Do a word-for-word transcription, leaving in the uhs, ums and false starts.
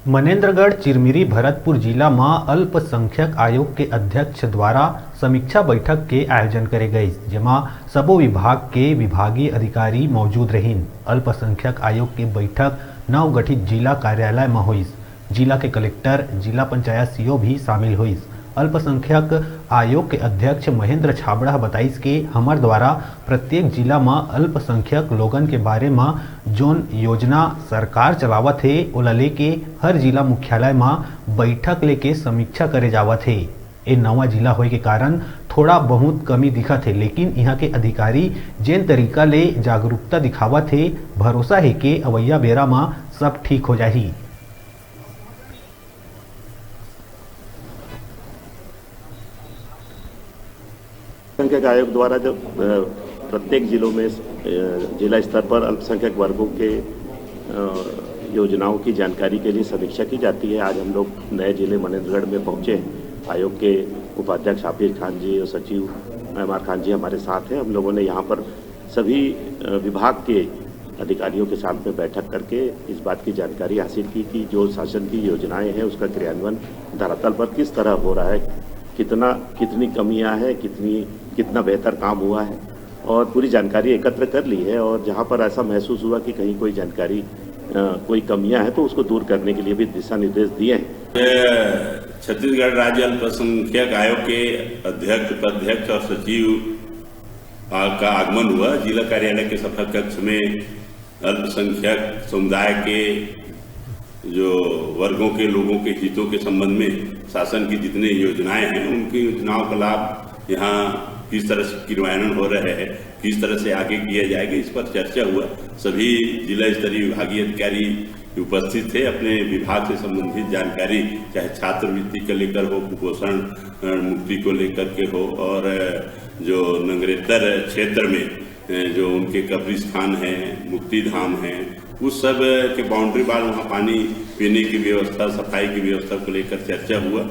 मनेंद्रगढ़ चिरमिरी भरतपुर जिला म अल्पसंख्यक आयोग के अध्यक्ष द्वारा समीक्षा बैठक के आयोजन करे गइस, जेमा सबो विभाग के विभागीय अधिकारी मौजूद रहिन। अल्पसंख्यक आयोग के बैठक नवगठित जिला कार्यालय म होइस। जिला के कलेक्टर, जिला पंचायत सीओ भी शामिल होइस। अल्पसंख्यक आयोग के अध्यक्ष महेंद्र छाबड़ा ह बताइस के हमर द्वारा प्रत्येक जिला म अल्पसंख्यक लोगन के बारे म जोन योजना सरकार चलावत हे, ओला लेके हर जिला मुख्यालय म बैठक लेके समीक्षा करे जावत हे। ए नवा जिला होए के कारण थोड़ा बहुत कमी दिखत हे, लेकिन इहाँ के अधिकारी जेन तरीका ले जागरूकता दिखावत हे, भरोसा हे के अवइया बेरा म सब ठीक हो जाही। संख्यक आयोग द्वारा जब, अ, प्रत्येक जिलों में, अ, जिला स्तर पर अल्पसंख्यक वर्गों के, अ, योजनाओं की जानकारी के लिए समीक्षा की जाती है, आज हम लोग नए जिले मनेंद्रगढ़ में पहुँचे हैं। आयोग के उपाध्यक्ष हाफिज खान जी और सचिव एम आर खान जी हमारे साथ हैं। हम लोगों ने यहाँ पर सभी, अ, विभाग के अधिकारियों के साथ में बैठक करके इस बात की जानकारी हासिल की कि जो शासन की योजनाएं हैं, उसका क्रियान्वयन धरातल पर किस तरह हो रहा है, कितना, कितनी कमियां हैं, कितनी, कितना बेहतर काम हुआ है, और पूरी जानकारी एकत्र कर ली है। और जहां पर ऐसा महसूस हुआ कि कहीं कोई जानकारी, अ, कोई कमियां हैं, तो उसको दूर करने के लिए भी दिशा निर्देश दिए हैं। छत्तीसगढ़ राज्य अल्पसंख्यक आयोग के अध्यक्ष, उपाध्यक्ष और सचिव आ-, का आगमन हुआ। जिला कार्यालय के सभा कक्ष में अल्पसंख्यक समुदाय के जो वर्गों के लोगों के हितों के संबंध में शासन की जितने योजनाएं हैं, उनकी योजनाओं का लाभ यहाँ किस तरह से क्रियान्वयन हो रहे हैं, किस तरह से आगे किया जाएगा, इस पर चर्चा हुआ। सभी जिला स्तरीय विभागीय अधिकारी उपस्थित थे। अपने विभाग से संबंधित जानकारी, चाहे छात्रवृत्ति को लेकर हो, कुपोषण, अ, मुक्ति को लेकर के हो, और, अ, जो नंगरेतर क्षेत्र में, अ, जो उनके कब्रिस्तान है, मुक्ति धाम है, उस सब के बाउंड्री वाल, वहाँ पानी पीने की व्यवस्था, सफाई की व्यवस्था को लेकर चर्चा हुआ।